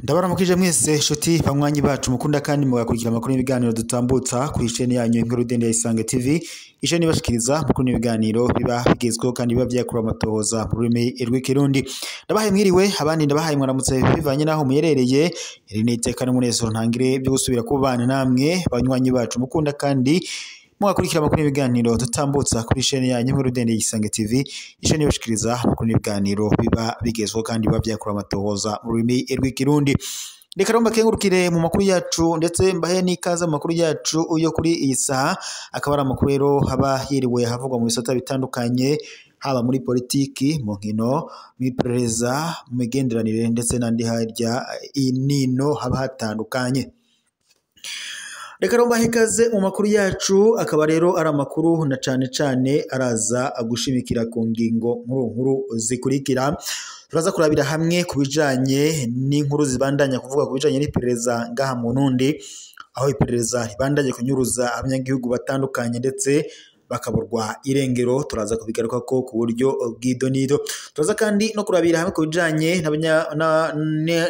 Ndabaramukije mwese nshuti banywanyi bacu mukunda kandi mugakurikira amakuru n'ibiganiro dutambutsa kuri chaîne yanyu Inkuru Ndende ya Isange TV, isheni ibashikiriza amakuru n'ibiganiro biba bigezweho kandi biba vyakura amatohoza mu rurimi rw'ikirundi. Ndabahaye mwiriwe, abandi ndabahaye mwaramutse bivanye naho muherereye. Iri ni iteka n'umunezero ntangire byo gusubira kubana namwe banywanyi bacu mukunda kandi mugakurikira amakuru n'ibiganiro dutambutsa kuri chaîne yanyu Inkuru Ndende ya Isange TV, isheni ibashikiriza amakuru n'ibiganiro biba bigezweho kandi biba vyakura amatohoza mu rurimi rw'ikirundi. Reka rero mbakengurukire mu makuru yacu ndetse mbahe n'ikaze mu makuru yacu yo kuri iyi saha, akaba ari amakuru rero haba hiriwe havugwa mu bisata bitandukanye, haba muri politiki, mu nkino, mw'iperereza, mu migenderanire ndetse n'andi harya nino haba hatandukanye. Reka rero mbahe ikaze mu makuru yacu, akaba rero ari amakuru na cane cane araza gushimikira ku ngingo nkuru nkuru zikurikira. Turaza kurabira hamwe ku bijanye n'inkuru zibandanya kuvuga ku bijanye n'iperereza ngaha mu Burundi, aho iperereza ribandanye kunyuruza abanyagihugu batandukanye ndetse bakaburwa irengero. Turaza kubigarukako ku buryo bw'idonido. Turaza kandi no kurabira hamwe ku bijanye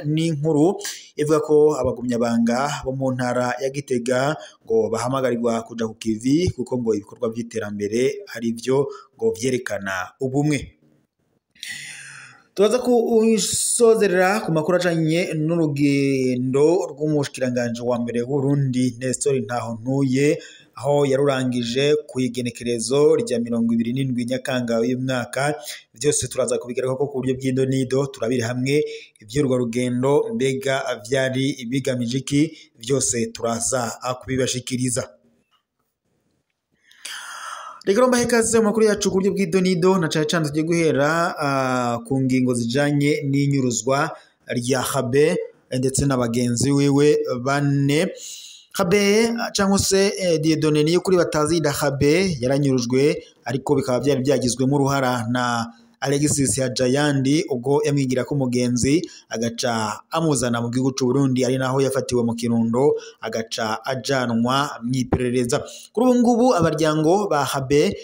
n'inkuru ivuga ko abagumyabanga bo mu ntara ya Gitega ngo bahamagarirwa kuja ku kivi kuko ngo ibikorwa vy'iterambere ari vyo ngo vyerekana ubumwe. Turaza kusozerera ku makuru ajanye n'urugendo rw'umushikiranganji wa mbere w'Uburundi Nestor Ntahontuye, aho yarurangije ku igenekerezo rya 27 Nyakanga uyu mwaka. Vyose turaza kubigarukako ku buryo bw'idonido, turabire hamwe ivy'urwo rugendo mbega vyari bigamije iki, vyose turaza kubibashikiriza. Reka rero mbahe ikaze mu makuru yacu ku buryo bw'idonido, na cane cane tugiye guhera ku ngingo zijanye n'inyuruzwa rya Habe ndetse na bagenzi wiwe bane. Habe cyangwa se Dieudonné Niyukuri batazida Habe yaranyurujwe, ariko bikaba byari byagizwemo uruhara na Alexis Hajayandi ubwo yamwigira ko mugenzi agaca amuzana mu gihugu c'u Burundi, ari naho yafatiwe mu Kirundo agaca ajanwa mw'iperereza. Kuri ubu ngubu abaryango ba Habe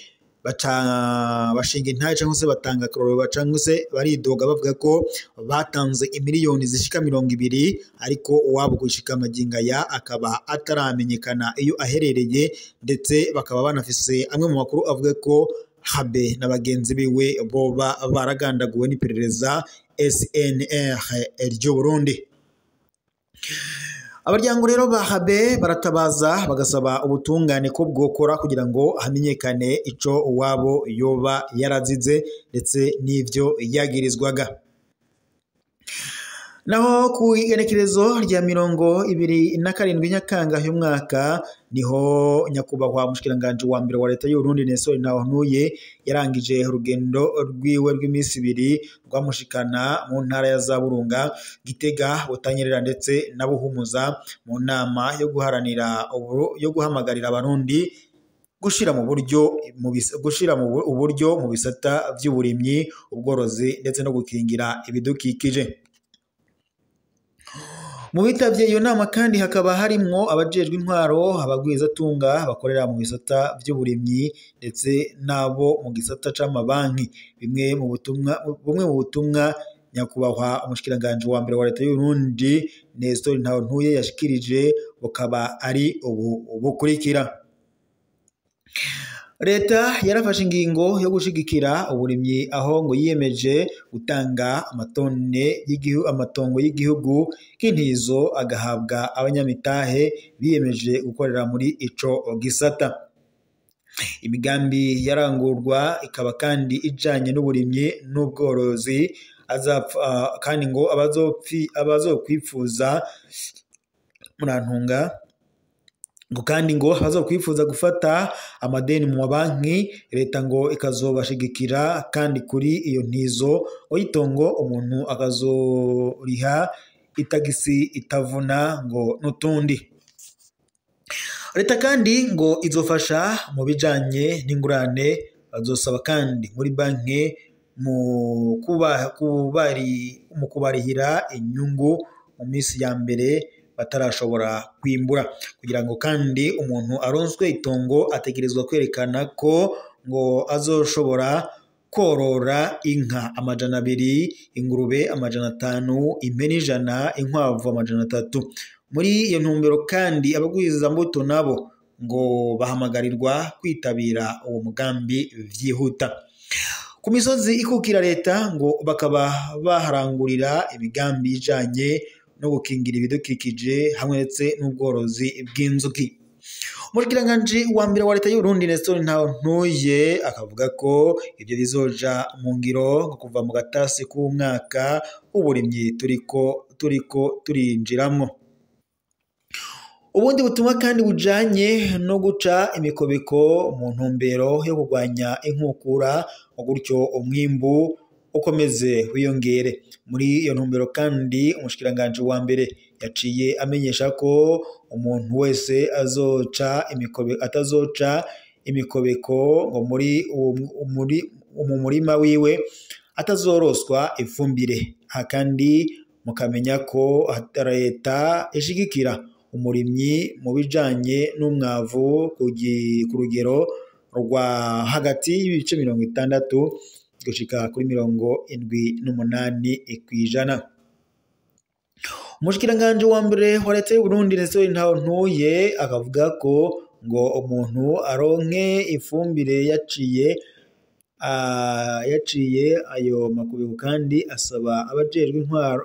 baca bashinga intahe cyangwa se batanga akarorero cyangwa se baridoga bavuga ko batanze imiliyoni zishika 20, ariko uwabo gushika magingo aya akaba ataramenyekana iyo aherereye, ndetse bakaba banafise amwe mu makuru avuga ko Habe na bagenzi biwe boba baragandaguwe n'iperereza SNR ry'u Burundi. Abaryango rero ba Habe baratabaza bagasaba ubutungane ko bwokora kugira ngo hamenyekane ico uwabo yoba yarazize ndetse n'ivyo yagirizwaga. Naho ku igenekerezo rya 27 Nyakanga uyu mwaka niho nyakubahwa umushikiranganji wa mbere wa leta y'u Burundi Nestor Ntahontuye yarangije urugendo rwiwe rw'iminsi ibiri rwamushikana mu ntara ya Zaburunga, Gitega, Butanyerera ndetse na Buhumuza mu nama yo guharanira yo guhamagarira abarundi gushira mu buryo gushira mu uburyo mu bisata vy'uburimyi, ubworozi ndetse no gukingira ibidukikije. Mu bitavye iyo nama kandi hakaba harimwo abajejwe intwaro, abagwizatunga bakorera mu bisata vy'uburimyi ndetse nabo mu gisata c'amabanki. Bumwe mu butumwa nyakubahwa umushikiranganji wa mbere wa leta y'u Burundi Nestor Ntahontuye yashikirije bukaba ari ubu bukurikira. Leta yarafashe ingingo yo gushigikira uburimyi, aho ngo yiyemeje gutanga amatone y'igihugu, amatongo y'igihugu k'intizo agahabwa abanyamitahe biyemeje gukorera muri ico gisata. Imigambi yarangurwa ikaba kandi ijanye n'uburimyi n'ubworozi, kandi ngo abazokwifuza murantunga ngo kandi ngo abazokwifuza gufata amadeni mu mabanki leta ngo ikazobashigikira, kandi kuri iyo ntizo ngo y'itongo umuntu akazoriha itagisi itavuna ngo n'utundi. Leta kandi ngo izofasha mu bijanye n'ingurane, bazosaba kandi muri banki mu kubarihira inyungu mu minsi ya mbere batarashobora kwimbura. Kugira ngo kandi umuntu aronswe itongo ategerezwa kwerekana ko ngo azoshobora korora inka 200, ingurube 500, impene 100, inkwavu 300. Muri iyo ntumbero kandi abagwiza mbuto nabo ngo bahamagarirwa kwitabira uwo mugambi vyihuta. Ku misozi ikukira leta ngo bakaba baharangurira imigambi ijanye no gukingira ibidukikije hamwe ndetse n'ubworozi bw'inzuki. Umushikiranganji wa mbere wa leta y'u Burundi Nestor Ntawontuye akavuga ko ivyo bizoja mu ngiro kuva mu gatasi k'umwaka w'uburimyi turiko turinjiramwo. Ubundi butumwa kandi bujanye no guca imikobeko mu ntumbero yo kurwanya inkukura gutyo umwimbu ukomeze wiyongere. Muri iyo ntumbero kandi umushikiranganji wa mbere yaciye amenyesha ko umuntu wese atazoca imikobeko ngo muri mu murima wiwe atazoroswa ifumbire. Aha kandi mukamenya ko leta ishigikira umurimyi mu bijanye n'umwavu ku rugero rwa hagati y'ibice 60 gushika kuri 78%. Umushikiranganji wa mbere wa leta y'u Burundi Nestor Ntawontuye akavuga ko ngo umuntu aronke ifumbire yaciye ayo makobeko, kandi asaba abajejwe intwaro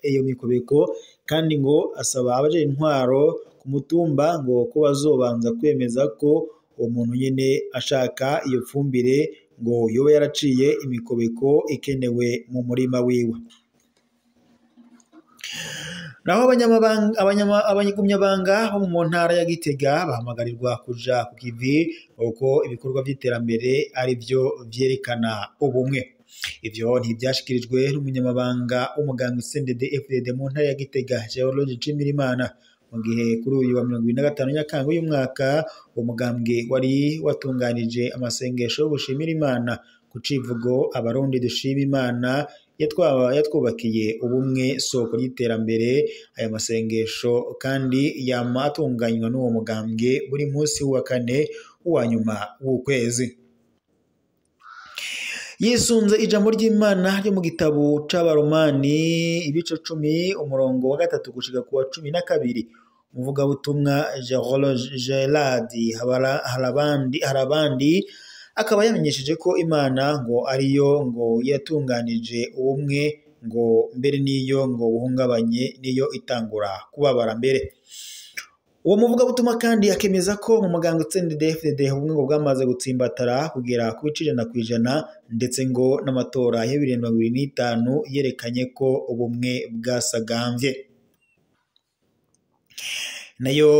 iyo mikobeko, kandi ngo asaba abajejwe intwaro ku mutumba ngo ko bazobanza kwemeza ko uwo muntu nyene ashaka iyo fumbire ngo yoba yaraciye imikobeko ikenewe mu murima wiwe. Naho abanyagumyabanga bo mu ntara ya Gitega bahamagarirwa kuja ku kivi uko ibikorwa vy'iterambere ari vyo vyerekana ubumwe. Ivyo ntivyashikirijwe n'umunyamabanga w'umugambwe CNDD-FDD mu ntara ya Gitega George Nshimirimana, mu gihe kuri uyu wa 25 Nyakanga uyu mwaka uwo mugambwe wari watunganije amasengesho yo gushimira Imana ku civugo Abarundi dushima Imana yatwubakiye ubumwe soko ry'iterambere. Aya masengesho kandi yama atunganywa n'uwo mugambwe buri munsi wa kane uwa nyuma w'ukwezi. Yisunze ijambo ry'Imana ryo mu gitabo c'Abaromani ibice 10 umurongo wa 3 gushika ku wa 12, umuvugabutumwa Gerard Harabandi akaba yamenyesheje ko Imana ngo ariyo ngo yatunganije ubumwe, ngo mbere niyo ngo buhungabanye niyo itangura kubabara mbere. Uwo muvugabutumwa kandi akemeza ko mu mugambwe CNDD-FDD ubumwe ngo bwamaze gutsimbatara kugera ku bice 100%, ndetse ngo n'amatora ya 2025 yerekanye ko ubumwe bwasagambye. Nayo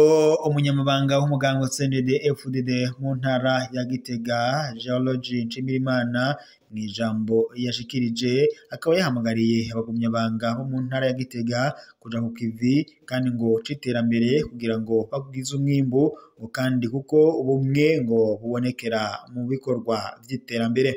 umunyamabanga w'umugambwe CNDD-FDD mu ntara ya Gitega George Nshimirimana mu ijambo yashikirije akaba yahamagariye abagumyabanga bo mu ntara ya Gitega kuja ku kivi kandi ngo c'iterambere kugira ngo bagwize umwimbu, ngo kandi kuko ubumwe ngo bubonekera mu bikorwa vy'iterambere.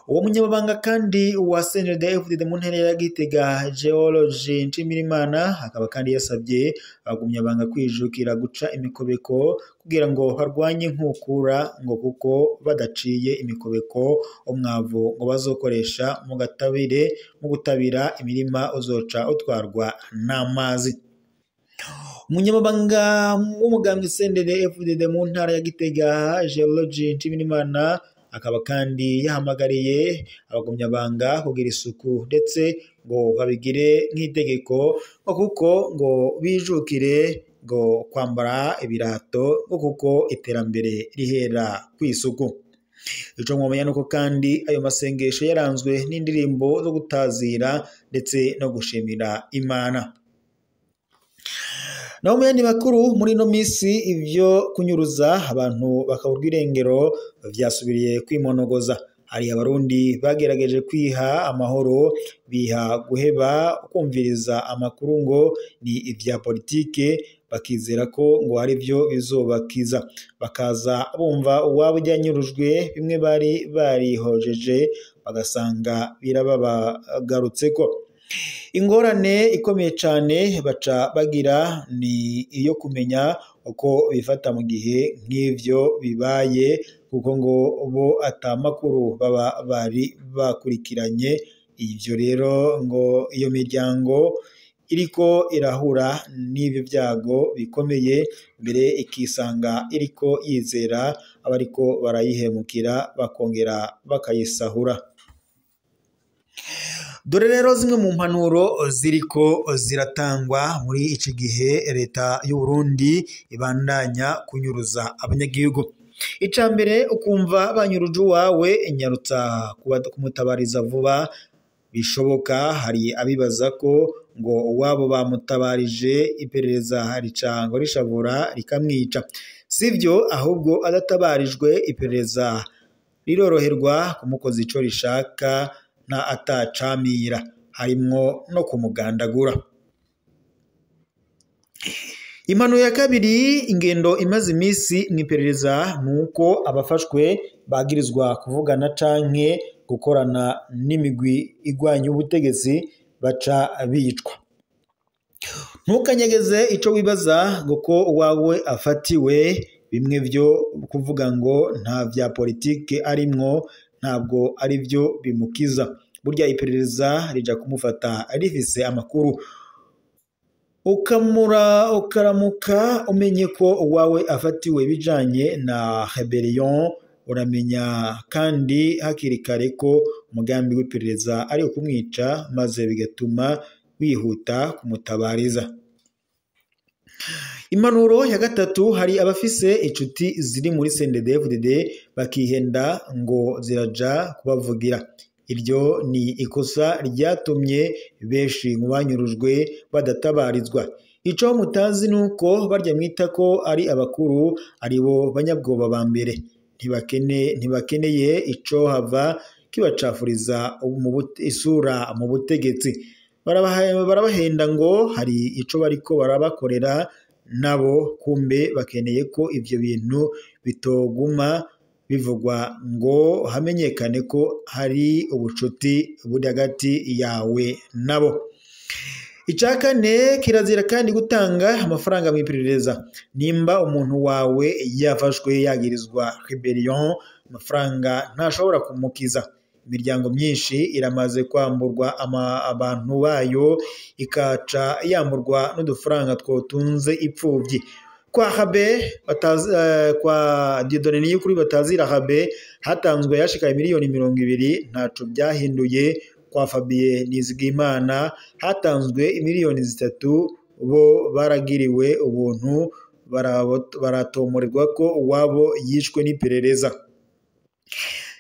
Uwo munyamabanga kandi wa CNDD-FDD mu ntara ya Gitega George Nshimirimana akaba kandi yasabye abagumyabanga kwijukira guca imikobeko kugira ngo barwanye inkukura, ngo kuko badaciye imikobeko umwavu ngo bazokoresha mu gutabira imirima uzoca utwarwa n'amazi. Umunyamabanga w'umugambwe CNDD-FDD mu ntara ya Gitega George Nshimirimana akaba kandi yahamagariye abagumyabanga kugira isuku ndetse ngo babigire nk'itegeko, ngo kuko ngo bijukire ngo kwambara ibirato, ngo kuko iterambere rihera ku isuku. Ico mwomenya nuko kandi ayo masengesho yaranzwe n'indirimbo zo gutazira ndetse no gushimira Imana. Naho mu yandi makuru, muri ino misi ivyo kunyuruza abantu bakaburwa irengero vyasubiriye kwimonogoza. Hari abarundi bagerageje kwiha amahoro biha guheba kumviriza amakuru ngo ni ivya politike, bakizera ko ngo ari vyo bizobakiza, bakaza bumva uwabo yanyurujwe bimwe bari barihojeje bagasanga birababagarutseko. Ingorane ikomeye cane baca bagira ni iyo kumenya uko bifata mu gihe nk'ivyo bibaye, kuko ngo bo atamakuru baba bari bakurikiranye. Ivyo rero ngo iyo miryango iriko irahura n'ivyo vyago bikomeye, mbere ikisanga iriko yizera abariko barayihemukira bakongera bakayisahura. Dore rero zimwe mu mpanuro ziriko ziratangwa muri iki gihe leta y'u Burundi ibandanya kunyuruza abanyagihugu. Ica mbere, ukumva banyuruje uwawe, nyarutsa kumutabariza vuba bishoboka. Hari abibaza ko ngo uwabo bamutabarije iperereza rica ngo rishavura rikamwica. Sivyo, ahubwo adatabarijwe iperereza riroroherwa kumukoza ico rishaka na atacamira, harimwo no kumugandagura. Impanuro ya kabiri, ingendo imaze imisi mw'iperereza nuko abafashwe bagirizwa kuvugana canke gukorana n'imigwi igwanya ubutegetsi baca bicwa. Ntukanyegeze ico wibaza ngo ko uwawe afatiwe, bimwe vyo kuvuga ngo nta vya politike arimwo ntabwo ari byo bimukiza. Burya iperereza rija kumufata rifise amakuru. Ukaramuka umenye ko uwawe afatiwe bijanye na rebellion, uramenya kandi hakiri kare ko umugambi w'iperereza ari ukumwica, maze bigatuma wihuta kumutabariza. Impanuro ya gatatu, hari abafise inshuti ziri muri CNDD-FDD bakihenda ngo ziraja kubavugira. Iryo ni ikosa ryatumye benshi mu banyurujwe badatabarizwa. Ico mutazi nuko barya mwita ko ari abakuru aribo banyabwoba ba mbere. Ntibakeneye ico hava kibacafuriza isura mu butegetsi. Barabahenda ngo hari ico bariko barabakorera, nabo kumbe bakeneye ko ivyo bintu bitoguma bivugwa ngo hamenyekane ko hari ubucuti buri hagati yawe nabo. Ica kane, kirazira kandi gutanga amafaranga mu iperereza. Nimba umuntu wawe yafashwe yagirizwa rebellion, amafaranga ntashobora kumukiza. Imiryango myinshi iramaze kwamburwa abantu bayo, ikaca yamburwa n'udufaranga twotunze ipfuvyi. Kwa Habe kwa Dieudonné Niyukuri batazira Habe hatanzwe yashikaye miliyoni 20, ntaco byahinduye. Kwa Fabien Nizigimana hatanzwe miliyoni 3, bo baragiriwe ubuntu, baratomorerwa ko uwabo yishwe n'iperereza.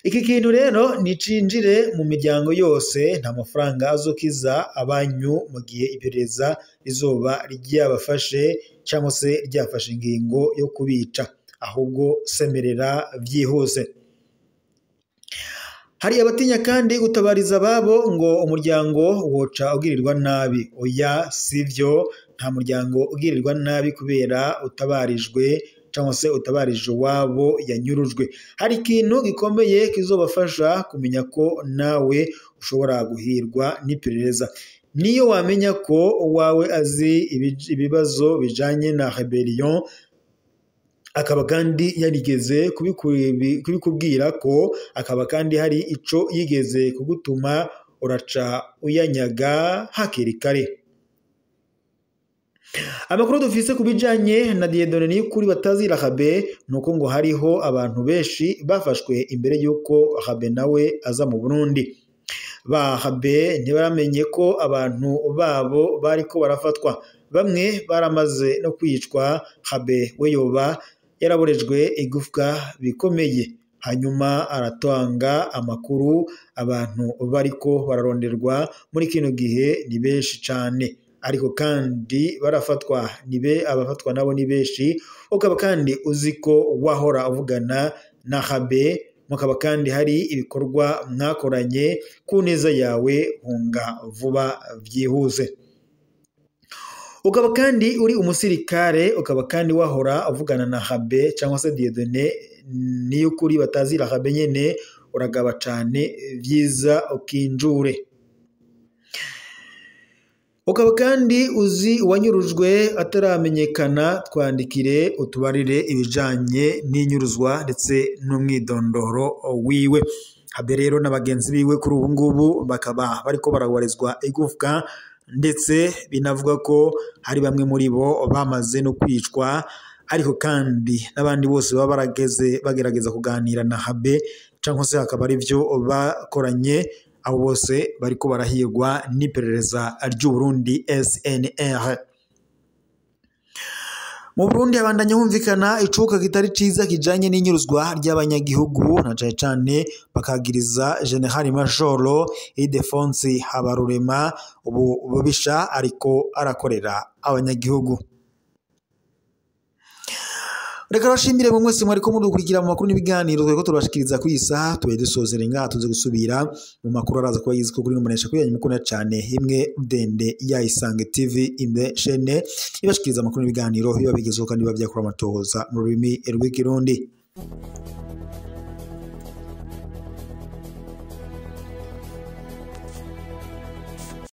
Iki kintu rero nicinjire mu miryango yose, nta mafaranga azokiza abanyu mu gihe iperereza rizoba ryabafashe cyangwa se ryafashe ingingo yo kubica, ahubwo semerera byihuse. Hari abatinya kandi gutabariza ababo ngo umuryango woca ugirirwa nabi. Oya, sivyo, nta muryango ugirirwa nabi kubera utabarijwe cyangwa se utabarije uwabo yanyurujwe. Hari ikintu gikomeye kizobafasha kumenya ko nawe ushobora guhirwa n'iperereza. Niyo wamenya ko uwawe azi ibibazo bijanye na rebellion, akaba kandi yarigeze kubikubwira ko akaba kandi hari ico yigeze kugutuma, uraca uyanyaga hakiri kare. Amakuru dufise kubijanye na Dieudonné Niyukuri batazira Habe nuko ngo hariho abantu benshi bafashwe imbere yuko Habe nawe aza mu Burundi. Ba Habe ntibaramenye ko abantu babo bariko barafatwa, bamwe baramaze no kwicwa. Habe we yoba yaraborejwe igufwa bikomeye, hanyuma aratanga amakuru abantu bariko bararonderwa muri kino gihe ni benshi cane, ariko kandi barafatwa nibe abafatwa nabo ni benshi. Ukaba kandi uzi ko wahora uvugana na Habe, mukaba kandi hari ibikorwa mwakoranye ku neza yawe, hunga vuba byihuse. Ukaba kandi uri umusirikare, ukaba kandi wahora uvugana na Habe cyangwa se Dieudonné Niyukuri batazira Habe nyene, uragaba cane vyiza ukinjure. Ukaba kandi uzi uwanyurujwe ataramenyekana, twandikire utubarire ibijanye n'inyuruzwa ndetse n'umwidondoro wiwe. Habe rero na bagenzi biwe kuri ubu ngubu bakaba bariko barabarizwa igufwa, ndetse binavuga ko hari bamwe muri bo bamaze no kwicwa, ariko kandi n'abandi bose baba barageze bagerageza kuganira na Habe cyangwa se hakaba ari byo bakoranye, abo bose bariko barahirwa n'iperereza ry'u Burundi SNR. Mu Burundi habandanya humvikana icuka kitari ciza kijanye n'inyuruzwa ry'abanyagihugu, na cane cane bakagiriza General Major Ildefonse Habarurema ubu bubisha ariko arakorera abanyagihugu. Reka bashimire mwe mwese mwariko mudukurikira mu makuru n'ibiganiro twariko turabashikiriza kuri iyi saha. Tubaye dusozera ngaha, tuze gusubira mu makuru araza kuba yiziko kuri n'umunesha kuri yanyu mukunda cane imwe ndende ya Isange TV, imbe chaîne ibashikiriza amakuru n'ibiganiro biba bigezweho kandi biba vyakura amatohoza mu rurimi rw'ikirundi.